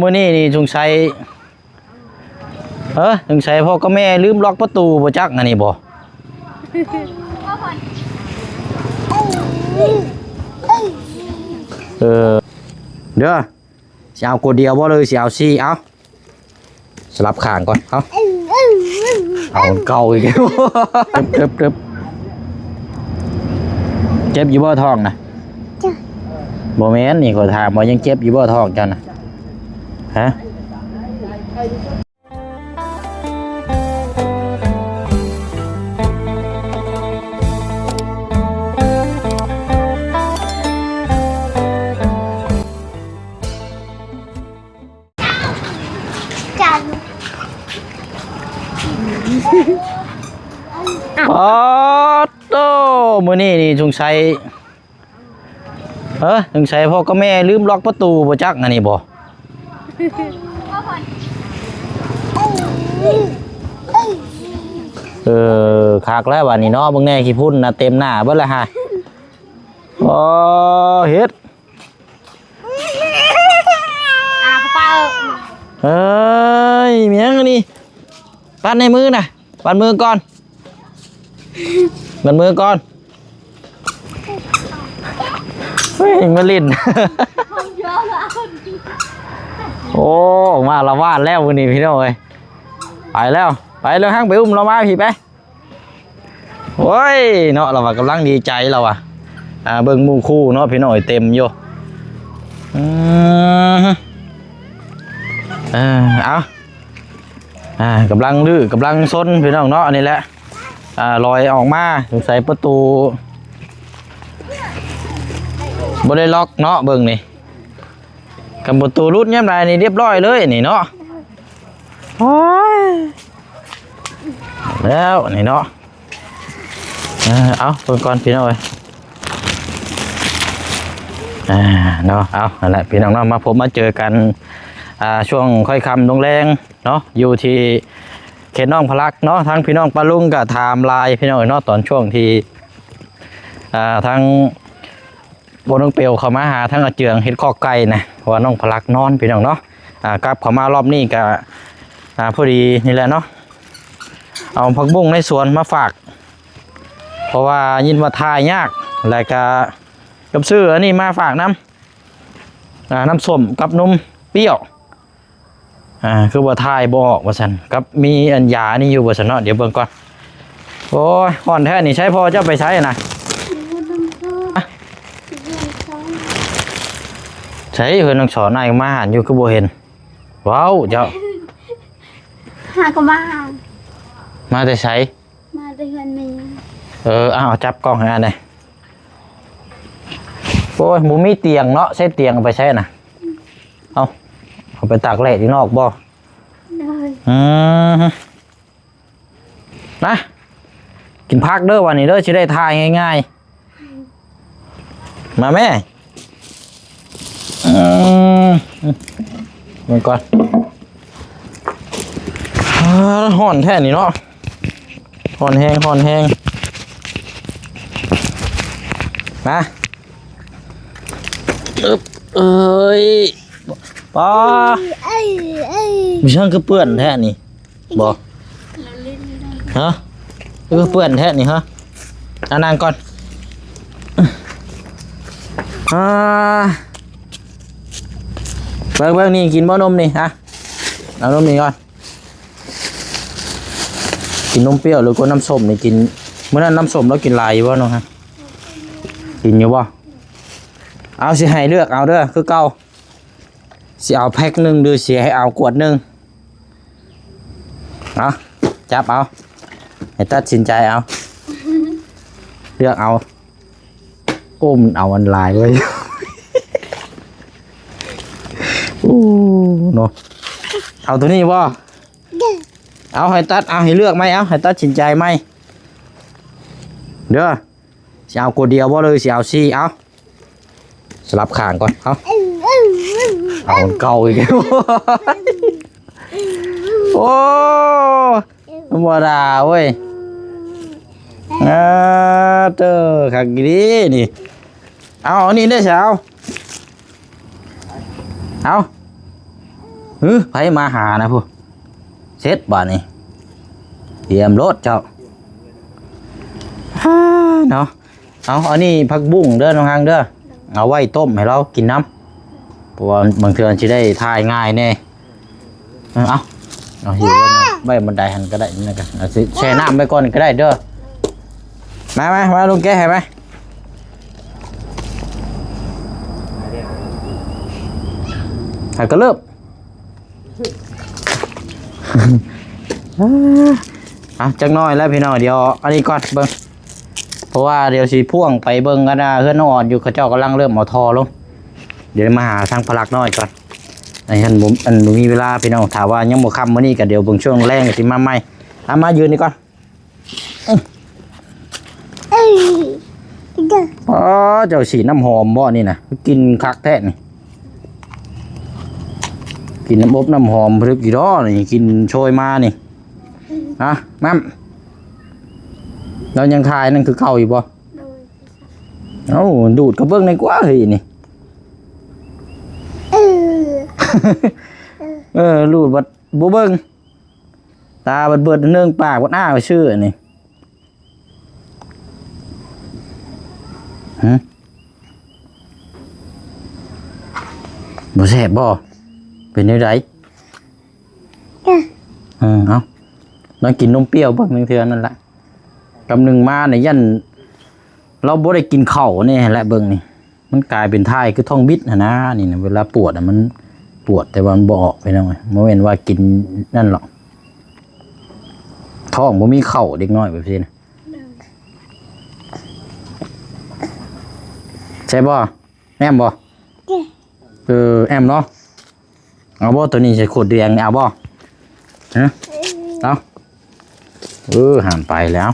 ມື້ນີ້ນີ້ສົງໄສ ເອີ ສົງໄສພໍ່ກັບແມ່ລືມລັອກປະຕູບໍ່ຈັກ ອັນນີ້ບໍ່? ເອີ ເດີ ຊິເອົາໂກດຽວບໍ່ ຫຼືຊິເອົາສີ່? ເອົາ ສະຫຼັບຂ້າງກ່ອນ ເອົາ ເອົາເກົ່າອີກແລ້ວ ເຈັບ ເຈັບ ເຈັບ ເຈັບຢູ່ບໍ່ທ້ອງນະ? ບໍ່ແມ່ນ ນີ້ຂ້ອຍຖາມວ່າຍັງເຈັບຢູ່ບໍ່ທ້ອງເຈົ້ານະ? ຮະ? ປາດໂທ້ ມື້ນີ້ນີ້ສົງໄສ ເອີ ສົງໄສພໍ່ກັບແມ່ລືມລັອກປະຕູບໍ່ຈັກ ອັນນີ້ບໍ່? ເອີ ຄັກແລ້ວບາດນີ້ເນາະ ເບິ່ງແດ່ ຂີ້ຝຸ່ນນະເຕັມໜ້າເບິດແລ້ວຫາ. ອໍ ເຮັດ ອ່າ ປ້າ ເອີຍ ແມ່ນຫຍັງອັນນີ້? ປັດໃນມືນະ ປັດມືກ່ອນ ປັດມືກ່ອນ. ເຮີ້ຍ ມາຫຼິ້ນ ໂອ້ ມາລະວາດແລ້ວມື້ນີ້ພີ່ນ້ອງເອີຍ. ໄປແລ້ວ ໄປແລ້ວ ຮັງໄປອຸ້ມລາວມາພີ້ໄປ. ໂອ້ຍເນາະ ລາວວ່າກຳລັງດີໃຈລາວວ່າ ອ່າ ເບິ່ງໝູ່ຄູ່ເນາະພີ່ນ້ອງເອີຍ ເຕັມຢູ່. ອືມ ເອີ ເອົາ ອ່າ ກຳລັງດື້ກຳລັງຊົນພີ່ນ້ອງເນາະ. ອັນນີ້ແຫຼະ ອ່າ ລອຍອອກມາ ສົງໄສປະຕູບໍ່ໄດ້ລັອກເນາະ. ເບິ່ງນີ້ ຄັນປະຕູຫຼຸດຍາມໃດນີ້ລຽບຮ້ອຍເລີຍນີ້ເນາະ. ໂອ້ຍ ແລ້ວນີ້ເນາະ ເອີ ເອົາເບິ່ງກ່ອນພີ່ນ້ອງເອີຍ. ອ່າ ເນາະ ເອົາ ນັ້ນແຫຼະພີ່ນ້ອງເນາະ ມາພົບມາເຈີກັນ ອ່າ ຊ່ວງຄ່ອຍຄ່ຳລົງແລງເນາະ ຢູ່ທີ່ເຂດໜອງຜາຫຼັກເນາະ. ທາງພີ່ນ້ອງປ້າລຸງກໍຖາມຫຼາຍພີ່ນ້ອງເອີຍເນາະ ຕອນຊ່ວງທີ່ ອ່າ ທາງ ບໍ່ຕ້ອງເປວເຂົ້າມາຫາທາງອາເຈືອງເຮັດຄອກໄກ່ນະ ເພາະວ່ານ້ອງຜາຫຼັກນອນພີ່ນ້ອງເນາະ. ອ່າ ກັບເຂົ້າມາລອບນີ້ກະ ອ່າ ພໍດີນີ້ແຫຼະເນາະ ເອົາຜັກບຸ້ງໃນສວນມາຝາກ ເພາະວ່າຍິນວ່າຖ່າຍຍາກ ແລ້ວກະກັບຊື້ອັນນີ້ມາຝາກນຳ ອ່າ ນ້ຳສົ້ມກັບນົມປ່ຽວ. ອ່າ ຄືວ່າຖ່າຍບໍ່ອອກວ່າຊັ້ນ ກັບມີອັນຢານີ້ຢູ່ວ່າຊັ້ນເນາະ. ດຽວເບິ່ງກ່ອນ. ໂອ້ຍ ຮ້ອນແທ້ນີ້ ໃຊ້ພໍ່ເຈົ້າໄປໃສນະ? ໃສເຮືອນນ້ອງສອນ ອ້າຍກໍມາຫາຢູ່ຄືບໍ່ເຫັນ? ເວົ້າເຈົ້າ ຫາກໍມາ ມາແຕ່ໃສ? ມາແຕ່ເຮືອນແມ່. ເອີ ເອົາ ຈັບກ້ອງໃຫ້ອ້າຍແດ່. ໂອ້ຍ ບໍ່ມີຕຽງເນາະ ໃຊ້ຕຽງເອົາໄປໃສນະ? ເອົາ ເອົາໄປຕາກແດດຢູ່ນອກບໍ່? ໂດຍ. ອືມ ມາ ກິນຜັກເດີ ວັນນີ້ເດີ ຊິໄດ້ຖ່າຍງ່າຍໆ. ມາແມ່. ອືມ ເບິ່ງກ່ອນ. ອ່າ ຮ້ອນແທ້ນີ້ເນາະ ຮ້ອນແຮງ ຮ້ອນແຮງ. ມາ ອຶບ ເອີຍ ປ້າ ເອີຍ ເອີຍ ມີຫຍັງຄືເປື້ອນແທ້ນີ້? ບໍ່ ຮະ ຄືເປື້ອນແທ້ນີ້ ຮະ. ອ່າ ນັ່ງກ່ອນ. ອ່າ ເບິ່ງ ເບິ່ງນີ້ ກິນບໍ່ນົມນີ້? ອ່ະ ເອົານົມນີ້ກ່ອນ. ກິນນົມປ່ຽວ ຫຼືກໍນ້ຳສົ້ມນີ້ກິນ? ມື້ນັ້ນນ້ຳສົ້ມລາວກິນຫຼາຍຢູ່ບໍ່ນ້ອງ? ຮະ ກິນຢູ່ບໍ່? ເອົາ ຊິໃຫ້ເລືອກເອົາເດີ ຄືເກົ່າ. ຊິເອົາແພັກໜຶ່ງ ຫຼືຊິໃຫ້ເອົາຂວດໜຶ່ງ? ເອົາ ຈັບເອົາ ໃຫ້ຕັດສິນໃຈເອົາ ເລືອກເອົາ. ໂອ້ ມັນເອົາອັນຫຼາຍເວີຍ. ໂອ້ ເນາະ ເອົາໂຕນີ້ບໍ່? ເອົາ ໃຫ້ຕັດ ເອົາ ໃຫ້ເລືອກໃໝ່ ເອົາ ໃຫ້ຕັດສິນໃຈໃໝ່ເດີ. ຊິເອົາໂກດຽວບໍ່ ຫຼືຊິເອົາສີ່? ເອົາ ສະຫຼັບຂ້າງກ່ອນ ເອົາ ເອົາເກົ່າອີກແລ້ວ. ໂອ້ ບໍ່ທຳມະດາເວີຍ. ອ່າ ເຕີ ຄັກອີ່ຫຼີນີ້. ເອົາ ອັນນີ້ເດ້ສາວ ເອົາ ຫື ໃຜມາຫານະພຸ້ນ. ເສັດບາດນີ້ ຕຽມໂລດເຈົ້າ. ຫາ ເນາະ. ເອົາ ອັນນີ້ຜັກບຸ້ງເດີນ້ອງຮັງເດີ ເອົາໄວ້ຕົ້ມໃຫ້ລາວກິນນຳ ເພາະວ່າບາງເທື່ອຊິໄດ້ຖ່າຍງ່າຍແດ່. ເອີ ເອົາ ເອົາ ຢູ່ໄວ້ບັນໄດຫັ້ນກໍໄດ້ ນີ້ກໍເອົາ ແຊ່ນ້ຳໄວ້ກ່ອນກໍໄດ້ເດີ. ມາ ມາ ມາ ລຸງແກະໃຫ້ມາ ໃຫ້ກະເລີບ. ເອົາ ຈັກໜ້ອຍແລ້ວພີ່ນ້ອງ ດຽວອັນນີ້ກ່ອນເບິ່ງ ເພາະວ່າດຽວຊິພ່ວງໄປເບິ່ງກັນນະ ເຮືອນນ້ອງອອນຢູ່ ເຂົາເຈົ້າກຳລັງເລີ່ມເອົາທໍ່ລົງ. ດຽວມາຫາທາງພະລັກນ້ອຍກ່ອນ ອັນ ອັນບໍ່ມີເວລາພີ່ນ້ອງ ຖ້າວ່າຍັງບໍ່ຄ່ຳມື້ນີ້ກໍດຽວເບິ່ງຊ່ວງແລງກໍຊິມາໃໝ່. ເອົາ ມາຢືນນີ້ກ່ອນ. ອໍ ເຈົ້າສີດນ້ຳຫອມບໍ່ນີ້ນະ ກິນຄັກແທ້ນີ້ ກິນນ້ຳອົບນ້ຳຫອມ ພໍດີດອກນີ້ ກິນໂຊຍມານີ້. ອະ ນ້ຳ ລາວຍັງຖ່າຍນັ້ນຄືເກົ່າຢູ່ບໍ່? ໂດຍ. ເອົ້າ ດູດກໍເບິ່ງແດ່ກວ່າເຮີ້ຍນີ້. ເອີ ເອີ ດູດບັດບໍ່ເບິ່ງ. ຕາເບີດໆ ເນີງປາກເບີດອ້າວຊື່ນີ້. ຫຶ ບໍ່ແຊບບໍ່? ເປັນແນວໃດ? ເອີ ເອົາ ລອງກິນນົມປ່ຽວເບິ່ງໜຶ່ງເທື່ອນັ້ນລະ ກຳໜຶ່ງມານີ້ ຢ້ານລາວບໍ່ໄດ້ກິນເຂົ້າແນ່ແຫຼະ ເບິ່ງນີ້. ມັນກາຍເປັນຖ່າຍຄືທ້ອງບິດຫັ້ນນາ. ນີ້ນະ ເວລາປວດນະ ມັນປວດ ແຕ່ວ່າມັນບໍ່ອອກ ພີ່ນ້ອງເອີຍ. ບໍ່ແມ່ນວ່າກິນນັ້ນດອກ ທ້ອງບໍ່ມີເຂົ້າ ເດັກນ້ອຍແບບຊີ້ນະ. ແຊບບໍ່? ແອມບໍ່? ເອີ ແອມເນາະ. ເອົາບໍ່? ໂຕນີ້ໃສ່ຂວດແດງນີ້ ເອົາບໍ່? ຮະ? ເອົາ. ເອີ ຫາມໄປແລ້ວ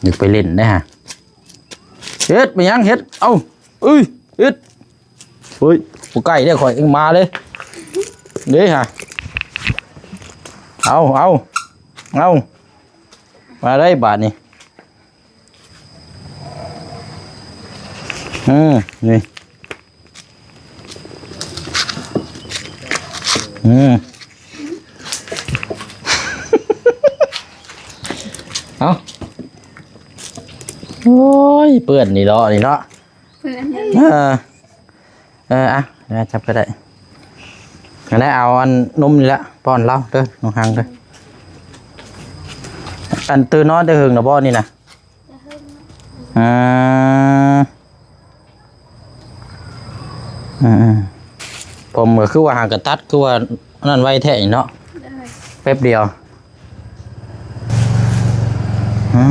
ຢາກໄປຫຼິ້ນໄດ໋ຫະ. ເຮັດ ແມ່ນຫຍັງ? ເຮັດ ເອົ້າ ເອີຍ ເຮັດ ເຮີ້ຍ ບໍ່ໃກ້ເດ້ ຂ້ອຍເອງມາເດ້ ເດ້ຫະ. ເອົາ ເອົາ ເອົາ ມາໄດ້ບາດນີ້. ອືມ ນີ້ ອືມ ເອົາ ໂອ້ຍ ເປື້ອນນີ້ເນາະ ນີ້ເນາະ ເປື້ອນ ເອີ ເອີ ອ່ະ ຈັບກໍໄດ້. ອັນນັ້ນເອົາອັນນົມນີ້ລະປ້ອນລາວເດີ ນ້ອງຮັງເດີ. ອັນຕື່ນນອນແຕ່ເຫິງນະບໍ່ນີ້ນະ? ອືມ ອືມໆ ຜົມກໍຄືວ່າຫາກະຕັດ ຄືວ່າອັນນັ້ນໄວແທ້ເນາະ ແປັບດຽວ. ອື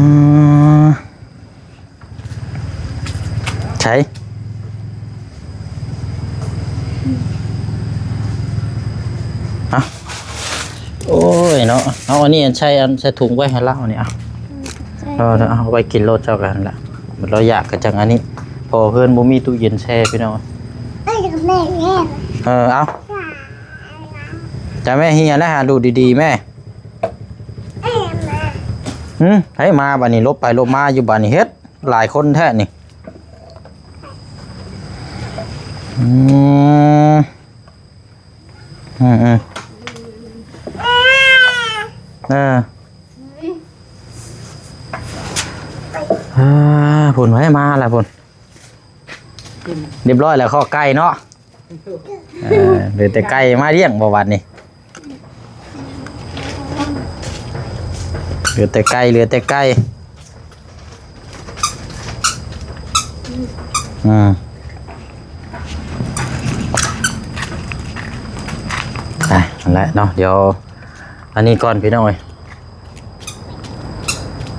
ມ ໃສ ເອົ້າ ໂອ້ຍເນາະ. ເອົາອັນນີ້ໃສ່ ອັນໃສ່ຖົງໄວ້ໃຫ້ລາວນີ້ ເອົາ ເອີ ເອົາໄວ້ກິນໂລດເຈົ້າກັນລະ ລາວຢາກກະຈັ່ງອັນນີ້ ເພາະເຮືອນບໍ່ມີຕູ້ເຢັນແຊ່ ພີ່ນ້ອງ. ເອີ ເອົາ ຈະແມ່ເຮຍນະ ຫາດູດດີໆ ແມ່. ຫຶ ໃຜມາບາດນີ້ ຫຼົບໄປຫຼົບມາຢູ່ບາດນີ້ ເຮັດ ຫຼາຍຄົນແທ້ນີ້. ອືມ ອືມໆ ເອີ ອ່າ ພຸ້ນ ໃຜມາລະພຸ້ນ. ຮຽບຮ້ອຍແລ້ວ ຄອກໄກ່ເນາະ. ເອີ ເຫຼືອແຕ່ໄກ່ມາລ້ຽງບໍ່ບັດນີ້ ເຫຼືອແຕ່ໄກ່ ເຫຼືອແຕ່ໄກ່. ອືມ ອ່ະ ນັ້ນແຫຼະເນາະ ດຽວອັນນີ້ກ່ອນ ພີ່ນ້ອງເອີຍ.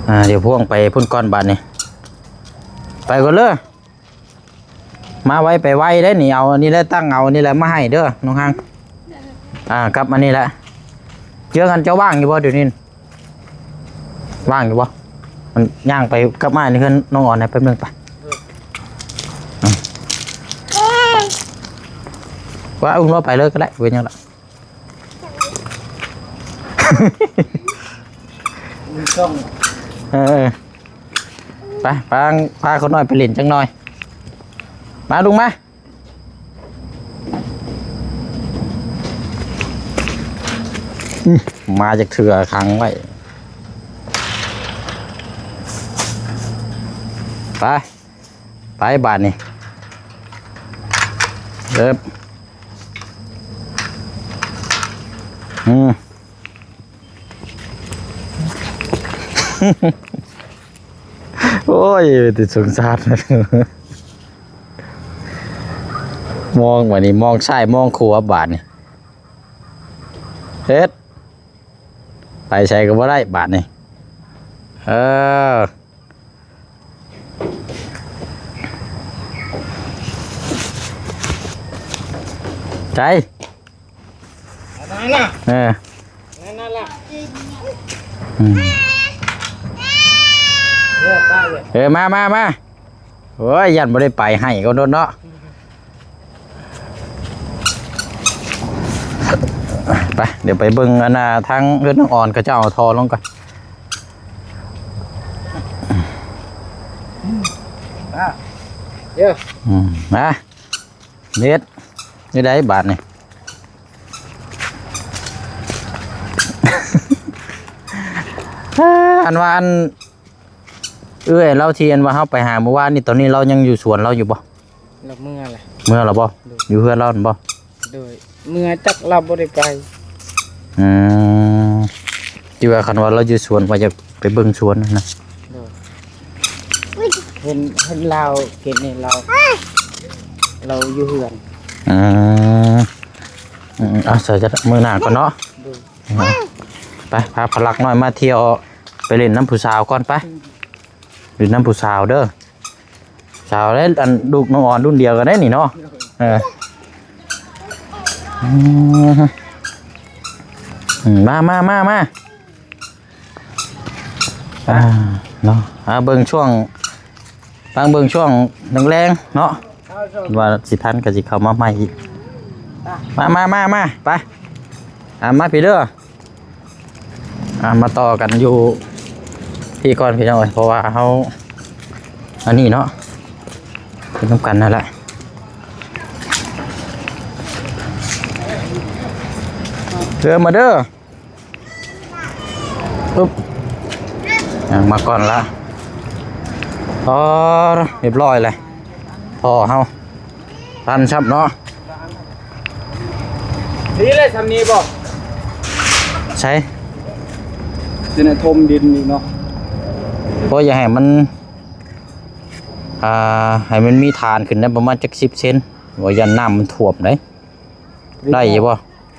ອ່າ ດຽວພ່ວງໄປພຸ້ນກ່ອນບາດນີ້ ໄປກ່ອນເລີຍ. ມາໄວໄປໄວເດ້ນີ້ ເອົາອັນນີ້ແຫຼະ ຕັ້ງເອົາອັນນີ້ແຫຼະມາໃຫ້ເດີນ້ອງຮັງ. ອ່າ ກັບອັນນີ້ແຫຼະ ເຈີກັນ ເຈົ້າວ່າງຢູ່ບໍ່ດຽວນີ້? ວ່າງຢູ່ບໍ່? ມັນຍ່າງໄປກັບມາໃນເຮືອນນ້ອງອອນໃຫ້ແປັບໜຶ່ງໄປ. ວ່າ ເອົາລາວໄປເລີຍກໍໄດ້ ເປັນຫຍັງລະ. ເອີ ໄປ ພາ ພາຄົນນ້ອຍໄປຫຼິ້ນຈັກໜ່ອຍ ມາ ລຸງມາ. ມາຈັກເທື່ອຂັງໄວ້. ໄປ ໄປບາດນີ້. ເອີບ ອືມ ໂອ້ຍ ແຕ່ສົງສານ. ມອງບາດນີ້ ມອງຊ້າຍມອງຂວາບາດນີ້. ເຮັດ ໄປໃສກໍບໍ່ໄດ້ບາດນີ້. ເອີ ໃສ ນັ້ນລະ ເອີ ນັ້ນລະ ອືມ ເອີ ມາ ມາ ມາ. ໂອ້ຍ ຢ້ານບໍ່ໄດ້ໄປໃຫ້ເຂົາໂດນເນາະ. ໄປ ດຽວໄປເບິ່ງອັນນ່າ ທາງເຮືອນນ້ອງອອນເຂົາເຈົ້າເອົາທໍ່ລົງກ່ອນ. ອາ ເອີ ອືມ ມາ ເນັດ ຢູ່ໃດບາດນີ້? ອັນວ່າອັນ ເອື້ອຍລາວທີ່ອັນວ່າເຮົາໄປຫາມື້ວານນີ້ ຕອນນີ້ລາວຍັງຢູ່ສວນລາວຢູ່ບໍ່? ລາວເມືອແຫຼະ. ເມືອແລ້ວບໍ່? ໂດຍ. ຢູ່ເຮືອນລາວນັ້ນບໍ່? ໂດຍ. ເມືອຈັກລາວບໍ່ໄດ້ໄປ. ອືມ ທີ່ວ່າຄັນວ່າລາວຢູ່ສວນ ວ່າຢາກໄປເບິ່ງສວນນະ. ໂດຍ. ເຫັນ ເຫັນລາວເກດນີ້ ລາວ ລາວຢູ່ເຮືອນ. ອືມ ອືມ ເອົາ ໃສ່ ມື້ໜ້າກ່ອນເນາະ. ໂດຍ. ໄປ ພາພະລັກນ້ອຍມາທ່ຽວ ໄປຫຼິ້ນນຳຜູ້ສາວກ່ອນ ໄປ ອືມ ຫຼິ້ນນຳຜູ້ສາວເດີ. ສາວເດ້ ອັນລູກນ້ອງອອນລຸ້ນດຽວກັນເດ້ນີ້ເນາະ. ໂດຍ. ເອີ ອືມ ອືມ ມາ ມາ ມາ ມາ ອ່າ ເນາະ ອ່າ ເບິ່ງຊ່ວງ ຟັງເບິ່ງຊ່ວງແລງໆເນາະ ວ່າຊິທັນກໍຊິເຂົ້າມາໃໝ່ອີກ. ມາ ມາ ມາ ມາ ໄປ ອ່າ ມາພີ້ເດີ. ອ່າ ມາຕໍ່ກັນຢູ່ພີ້ກ່ອນພີ່ນ້ອງເອີຍ ເພາະວ່າເຮົາ ອັນນີ້ເນາະ ເຮັດນຳກັນນັ້ນແຫຼະ. ເດີ ມາເດີ ປຶບ ອ່າ ມາກ່ອນລະ. ອໍ ຮຽບຮ້ອຍແລ້ວ ພໍ່ເຮົາ ທັນຊ້ຳເນາະ. ນີ້ແຫຼະ ຊ່ຳນີ້ບໍ່? ໃສ? ຊິໄດ້ຖົມດິນນີ້ເນາະ. ໂອ້ຍ ຢ່າໃຫ້ມັນ ອ່າ ໃຫ້ມັນມີຖານຂຶ້ນໄດ້ປະມານຈັກສິບເຊັນ ວ່າຢ້ານນ້ຳມັນຖ້ວມເດ້. ໄດ້ຢູ່ບໍ່?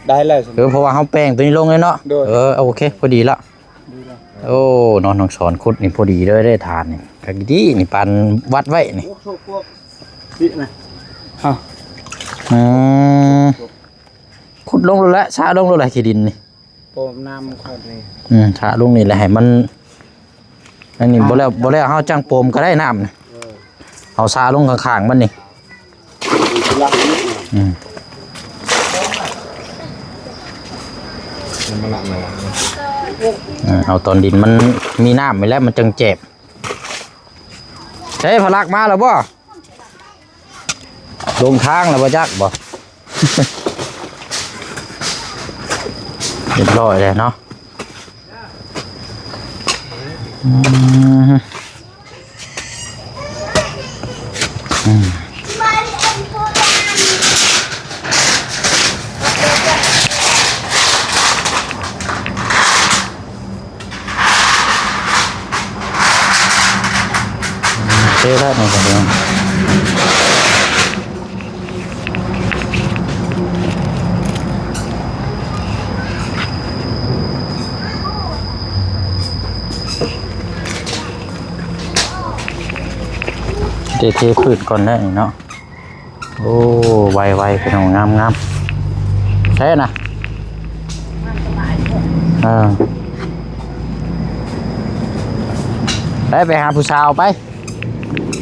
ໄດ້ແລ້ວ. ເອີ ເພາະວ່າເຮົາແປງຕົວນີ້ລົງເລີຍເນາະ. ໂດຍ. ເອີ ໂອເຄ ພໍດີລະ. ໂອ້ ນ້ອງສອນຂຸດນີ້ພໍດີເລີຍເດ້ ຖານນີ້ ຄັກດີນີ້ ປານວັດໄວ້ນີ້. ໂອ້ ໂຊກພວກນີ້ນະ ເອົ້າ ອືມ ຂຸດລົງໂລດແຫຼະ ຊະລົງໂລດແຫຼະ ຂີ້ດິນນີ້ ໂປມນ້ຳຂອດນີ້. ອືມ ຊະລົງນີ້ແຫຼະ ໃຫ້ມັນ ອັນນີ້ ອ່າ ບໍ່ແລ້ວ ບໍ່ແລ້ວເຮົາຈັ່ງໂປມກໍໄດ້ນ້ຳນະ. ເອີ ເອົາຊາລົງຂ້າງໆມັນນີ້. ອືມ ເອົາຕອນດິນມັນມີນ້ຳນີ້ແຫຼະ ມັນຈັ່ງແຈບ. ໃສ ພະລັກມາແລ້ວບໍ່? ລົງທາງແລ້ວບໍ່ຈັກບໍ່? ຮຽບຮ້ອຍແລ້ວເນາະ. ອືມ ອືມ ເທແລ້ວນີ້ກໍເປັນ ເທ ເທພື້ນກ່ອນໄດ້ເນາະ. ໂອ້ ໄວໆ ພີ່ນ້ອງ ງາມໆ. ໃສນະ? ເອີ ໄປ ໄປຫາຜູ້ສາວໄປ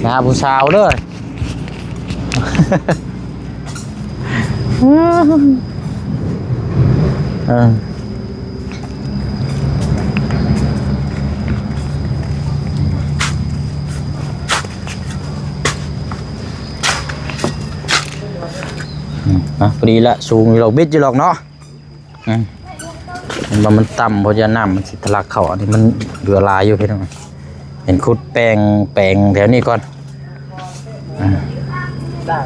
ໄປຫາຜູ້ສາວເດີ. ເອີ ອືມ ອ່ະ ພໍດີລະ ສູງຢູ່ດອກ ບິດຢູ່ດອກເນາະ. ອືມ เห็นบ่ มันต่ำ เพราะว่าน้ำมันสิทะลักเข้า อันนี้มันเหลือหลายอยู่พี่น้อง เห็นขุดแปลง แปลงแถวนี้ก่อน อ่า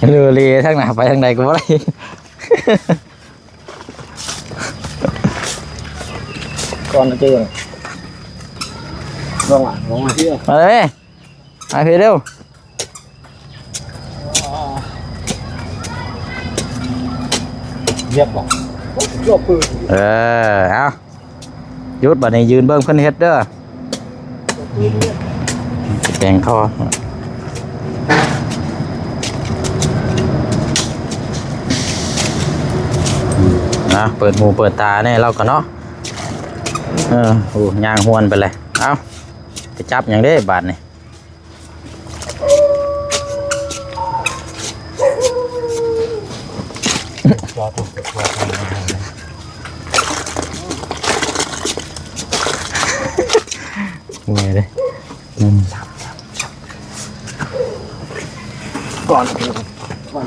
เรือเรือทางหน้าไปทางใดก็บ่ได้ ก่อนนะเจ้า ลงอ่ะ ลงมาเที่ยว มาเลย มาพี่เร็ว เรียบบ่ รอบปืน เออ เอา หยุดบัดนี้ ยืนเบิ่งเพิ่นเฮ็ดเด้อ แกงทอด นะ เปิดหูเปิดตาแน่เราก็เนาะ เออ โอ้ ย่างฮวนไปเลย เอ้า ไปจับหยังเด้บาดนี้ เมื่อยเด้ อืม ก่อน ก่อน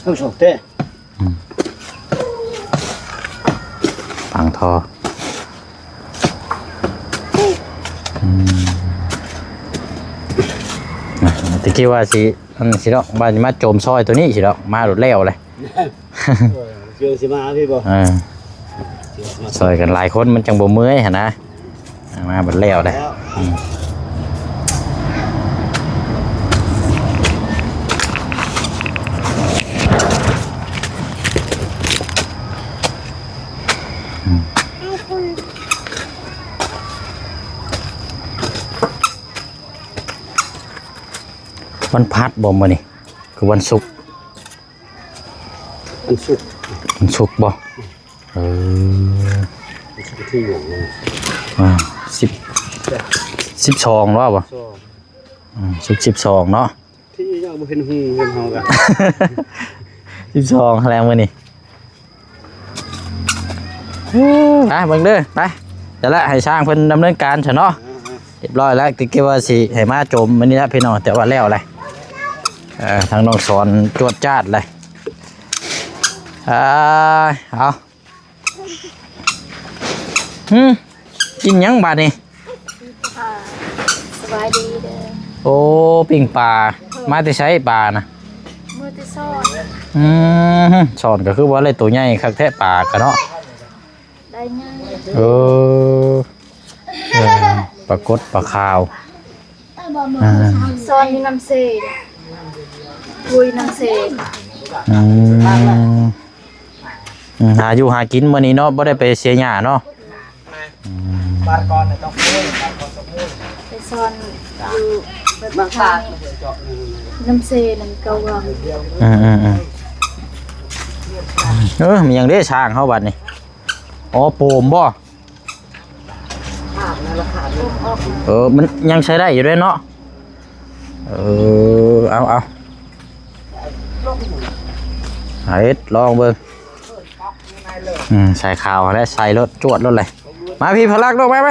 ต้องส่งเต้ อืม ฝังท่อ อืม นะ ตะกี้ว่าสิ อันสิดอก ว่าสิมาโจมซอยตัวนี้สิดอก มาโลดแล้วเลย เออ เดี๋ยวสิมาพี่บ่ เออ เดี๋ยวสิมา ซอยกันหลายคนมันจังบ่เมื่อยหั่นนะ มาบัดแล้วเด้ แล้ว อืม อืม วันพัดบ่มื้อนี้ คือวันศุกร์ วันศุกร์ วันศุกร์บ่ เออ วันศุกร์ที่หนึ่ง อ่า สิบ สิบสองแล้วบ่ สอง อืม ศุกร์สิบสองเนาะ ที่ยังบ่เห็นฮูเห็นเฮากะ สิบสองแล้วมื้อนี้ ไปเบิ่งเด้อ ไป เดี๋ยวละให้ช่างเพิ่นดำเนินการซะเนาะ อ่าๆ เรียบร้อยแล้ว ก็คิดว่าสิให้มาโจมมื้อนี้ละพี่น้อง แต่ว่าแล้วแหละ เอ่อ ทางน้องสอนจวดจาดเลย อ่า เอา หึ กินหยังบาดนี้ อ่า สบายดีเด้อ โอ้ ปิ้งปลา มาแต่ไสปลานะ มื้อที่สอน อืม สอนก็คือว่าอะไรตัวใหญ่คักแท้ปลากะเนาะ ได้ง่าย เออ เออ ปลากดปลาขาว อ่า สอนอยู่น้ำเซ ห้วยน้ำเซ อืม อืม หาอยู่หากินมื้อนี้เนาะ บ่ได้ไปเสียหญ้าเนาะ อืม ไปสอนอยู่บ้านน้ำเซนั่นเก่าวัง อืมๆๆ เออ มีหยังเด้ช้างเฮาบัดนี้ อ๋อ โปมบ่ เออ มันยังใช้ได้อยู่เด้เนาะ เออ เอา เอา เอาเฮ็ดลองเบิ่ง อืม ใส่ข้าวและใส่รถจวดรถเลย มาพี่พลักลูก ไป ไป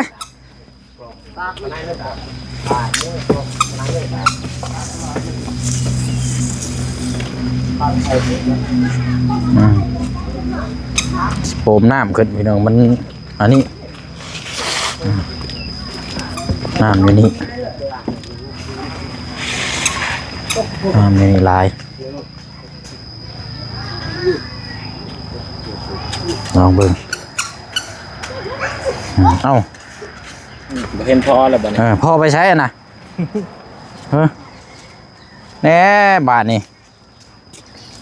อืม โปมน้ำขึ้นพี่น้อง มัน อันนี้ อืม น้ำอยู่นี่ น้ำอยู่นี่หลาย ลองเบิ่ง อืม เอ้า บ่เห็นพ่อแล้วบัดนี้ เออ พ่อไปไสอะนะ ฮะ แหน่ บาดนี้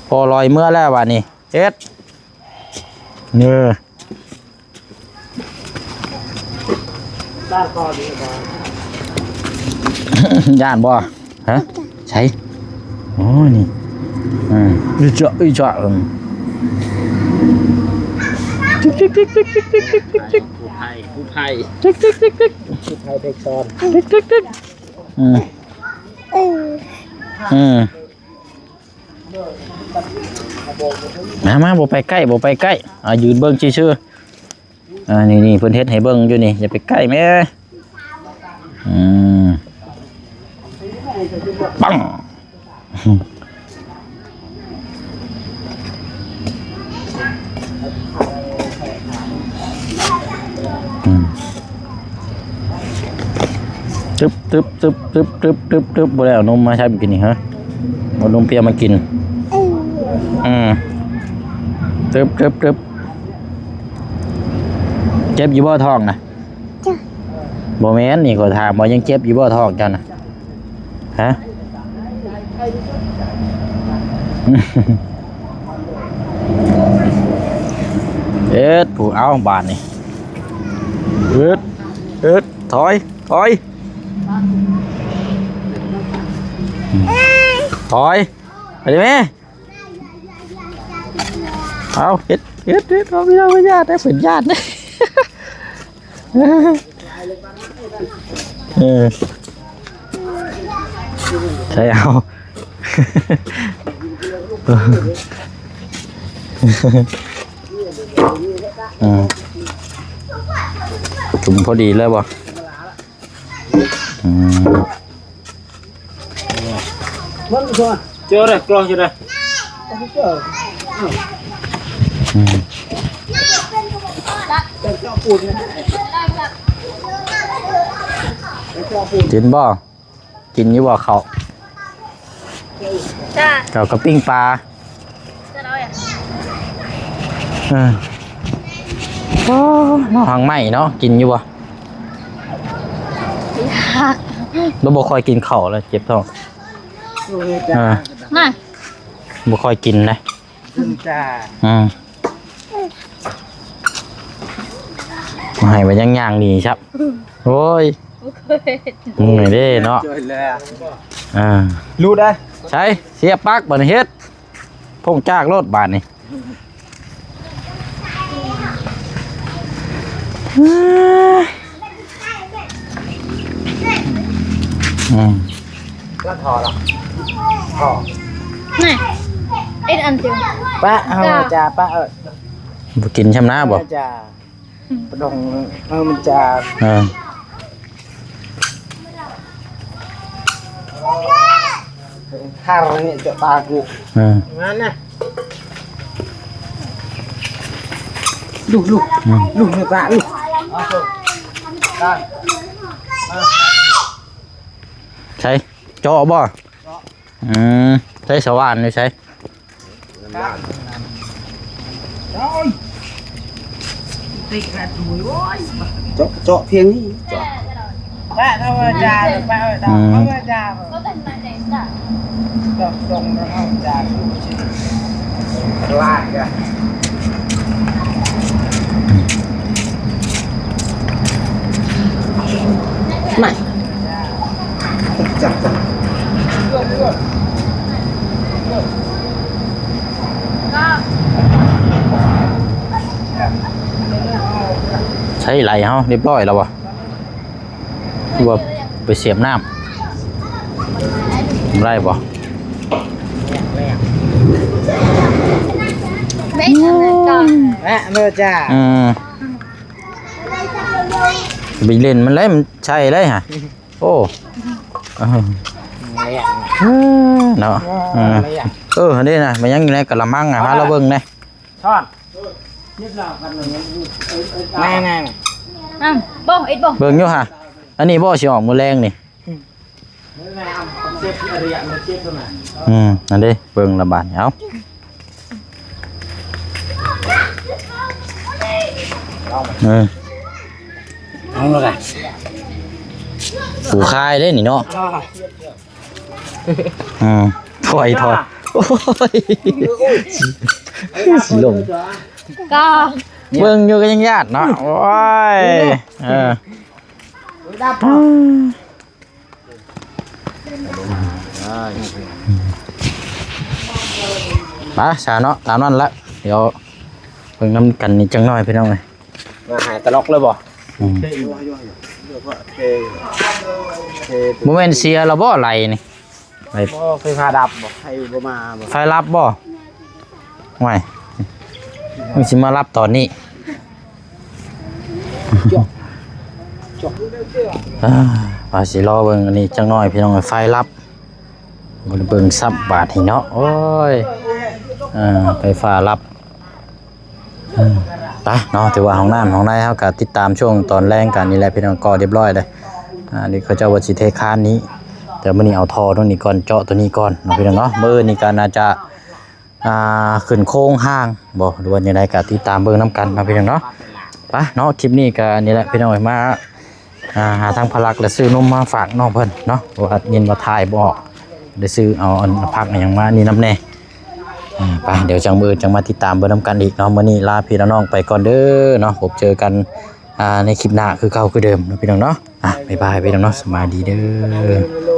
พ่อลอยเมือแล้วบาดนี้ เฮ็ด เออ ย่านบ่ ฮะ ไส โอ้ นี่ อืม อีเจาะ อีเจาะ อืม กู้ภัย กู้ภัย กู้ภัยเด็กสอน อืม เออ ອືມ ມາ ມາ ບໍ່ໄປໃກ້ ບໍ່ໄປໃກ້ ອ່າ ຢືນເບິ່ງຊື່ໆ. ອ່າ ນີ້ໆ ເພິ່ນເຮັດໃຫ້ເບິ່ງຢູ່ນີ້ ຢ່າໄປໃກ້ແມ່. ອືມ ປັງ ອືມ ຕຶບ ຕຶບ ຕຶບ ຕຶບ ຕຶບ ຕຶບ ຕຶບ ບໍ່ໄດ້ເອົານົມມາໃຊ້ກິນນີ້ ຮະ ເອົານົມເປຍມາກິນ. ອືມ ຕຶບ ຕຶບ ຕຶບ. ເຈັບຢູ່ບໍ່ທ້ອງນະ? ບໍ່ແມ່ນ ນີ້ຂ້ອຍຖາມວ່າຍັງເຈັບຢູ່ບໍ່ທ້ອງເຈົ້ານະ? ຮະ? ເອີດ ຜູ້ ເອົາບາດນີ້ ເອີດ ເອີດ ຖອຍ ຖອຍ ຖອຍ ໄປເລີຍແມ່. ເອົາ ເຮັດ ເຮັດ ເຮັດ ເອົາ ເອົາ ເອົາ ຢ້ານເດ້ ເພິ່ນຢ້ານເດ້. ເອີ ໃສ່ເອົາ ອືມ ຈຸ່ມພໍດີເລີຍບໍ່? ອືມ ເຈົ້າໄດ້ກລອງເຈົ້າໄດ້ ອືມ ກິນບໍ່? ກິນຢູ່ບໍ່ເຂົ້າ? ຈ້າ ເຂົ້າກັບປີ້ງປາ. ເອີ ໂອ້ ເນາະ ຫາງໄມ້ເນາະ ກິນຢູ່ບໍ່? ຢາກ ລາວບໍ່ຄ່ອຍກິນເຂົ້າແລ້ວ ເຈັບທ້ອງ. ເອີ ນະ ບໍ່ຄ່ອຍກິນເດ້ ອືມ ໃຫ້ວ່າຍັງຍ່າງໜີຊັບ. ໂອ້ຍ ເມື່ອຍເດ້ເນາະ ອ່າ ຫຼຸດໄດ໋. ໃສ່ ສຽບປາກ ບາດນີ້ເຮັດ ພົງຈາກໂລດບາດນີ້. ອືມ ລະທໍ່ລະ ທໍ່ ນີ້ ເອັດອັນເດີ ປະເຮົາຈາ ປະ ເອີ ບໍ່ກິນຊຳນາບໍ່? ຈາ ປະດົງ ເອີ ມັນຈາ ເອີ ທາງນີ້ຈະປາກູ ເອີ ງານນະ ລູກ ລູກ ອືມ ລູກ ປາລູກ ໃສ່ ເຈາະບໍ່? ອືມ ໃສ່ສະຫວ່ານຢູ່ໃສ? ເຈາະ ເຈາະພຽງນີ້ ເຈາະ ປະທຳມະດາ ປະທຳມະດາ ອືມ ເຈາະຕົງທຳມະດາ ລາດກະ ມາ ຈັບ ຈັບ ໃຊ້ໄຫຼເຮົາ ຮຽບຮ້ອຍແລ້ວບໍ່? ຄືວ່າໄປສຽບນ້ຳ ໄດ້ບໍ່? ເບິ່ງອັນນັ້ນກ່ອນ ແວະເດີຈ້າ ອືມ ໄປຫຼິ້ນມັນແຫຼະ ມັນໃຊ້ໄດ້ຫະ. ໂອ້ ເອີ ເນາະ ເອີ ເອີ ຫັ້ນເດ້ນະ ມັນຍັງຢູ່ໃນກະລະມັງ ຫາລາວເບິ່ງແດ່ ຊ້ອນ ນັ້ນໆ ອ້າວ ບໍ່ ເອັດບໍ່ ເບິ່ງຢູ່ຫະ ອັນນີ້ບໍ່ ຊິອອກມື້ແລງນີ້ ອືມ ອືມ ນັ້ນເດ້ ເບິ່ງລະບາດນີ້ ເອົາ ເອີ ເອົາລະ ປູຄາຍເດ້ນີ້ເນາະ ອືມ ຖອຍ ຖອຍ ໂອ້ຍ ຊິລົງ ກໍ ເບິ່ງຢູ່ກໍຍັງຢ້ານເນາະ ໂອ້ຍ ເອີ ໄປຊະເນາະ ຕາມນັ້ນລະ ດຽວເບິ່ງນຳກັນອີກຈັກໜ້ອຍພີ່ນ້ອງເອີຍ ມາຫາຕະຫຼອກເລີຍບໍ່? ອືມ ບໍ່ແມ່ນເສຍແລ້ວບໍ່ໄຫຼນີ້? ໄຟ ບໍ່ ໄຟຟ້າດັບບໍ່ ໃຜບໍ່ມາບໍ່ ໄຟດັບບໍ່? ໂອ້ຍ ມັນຊິມາດັບຕອນນີ້ ຈອກ ຈອກ ອ່າ ວ່າຊິລໍເບິ່ງອັນນີ້ຈັກໜ່ອຍ ພີ່ນ້ອງ ໄຟດັບ ບໍ່ໄດ້ເບິ່ງຊ້ຳບາດນີ້ເນາະ ໂອ້ຍ ອ່າ ໄຟຟ້າດັບ ອືມ ໄປເນາະ ຖືວ່າຫ້ອງນ້ຳຫ້ອງໃນເຮົາກໍຕິດຕາມຊ່ວງຕອນແລງກັນນີ້ແຫຼະ ພີ່ນ້ອງ ກໍຮຽບຮ້ອຍເດ້ ອ່າ ນີ້ເຂົາເຈົ້າວ່າຊິເທຄານນີ້ ແຕ່ມື້ນີ້ເອົາທໍ່ຕົວນີ້ກ່ອນ ເຈາະຕົວນີ້ກ່ອນເນາະ ພີ່ນ້ອງເນາະ ມື້ອື່ນນີ້ກໍໜ້າຈະ ອ່າ ຂຶ້ນໂຄງຮ່າງບໍ່ ຫຼືວ່າແນວໃດກໍຕິດຕາມເບິ່ງນຳກັນເນາະ ພີ່ນ້ອງເນາະ ໄປເນາະ ຄລິບນີ້ກໍນີ້ແຫຼະ ພີ່ນ້ອງເອີຍ ມາ ອ່າ ຫາທາງພະລັກ ແລະ ຊື້ນົມມາຝາກນ້ອງເພິ່ນເນາະ ເພາະວ່າຍິນວ່າຖ່າຍບໍ່ອອກ ໄດ້ຊື້ເອົາອັນຜັກອີຫຍັງມານີ້ນຳແດ່ ອ່າ ໄປ ດຽວຈັ່ງມື້ອື່ນຈັ່ງມາຕິດຕາມເບິ່ງນຳກັນອີກເນາະ ມື້ນີ້ລາພີ່ລານ້ອງໄປກ່ອນເດີເນາະ ພົບເຈີກັນ ອ່າ ໃນຄລິບໜ້າຄືເກົ່າຄືເດີມເນາະ ພີ່ນ້ອງເນາະ ອ່ະ ບາຍບາຍ ພີ່ນ້ອງເນາະ ສະບາຍດີເດີ.